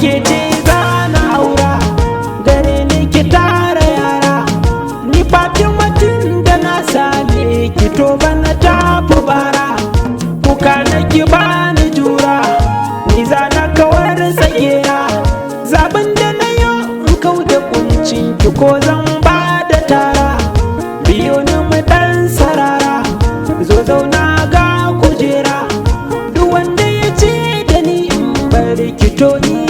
Ke ce za na aura, gare ni ki tara yara. Ni Fatima tun da na same ki, to bana tafi bara. Kuka na ki bani jura, ni za na kawar tsagera. Zaben da na yo in kau da kuncin ki, ko zan ba da tara. Biyo ni mu dan sarara, zo zauna ga kujera. Duk wanda ya ce da ni in bar ki, to ni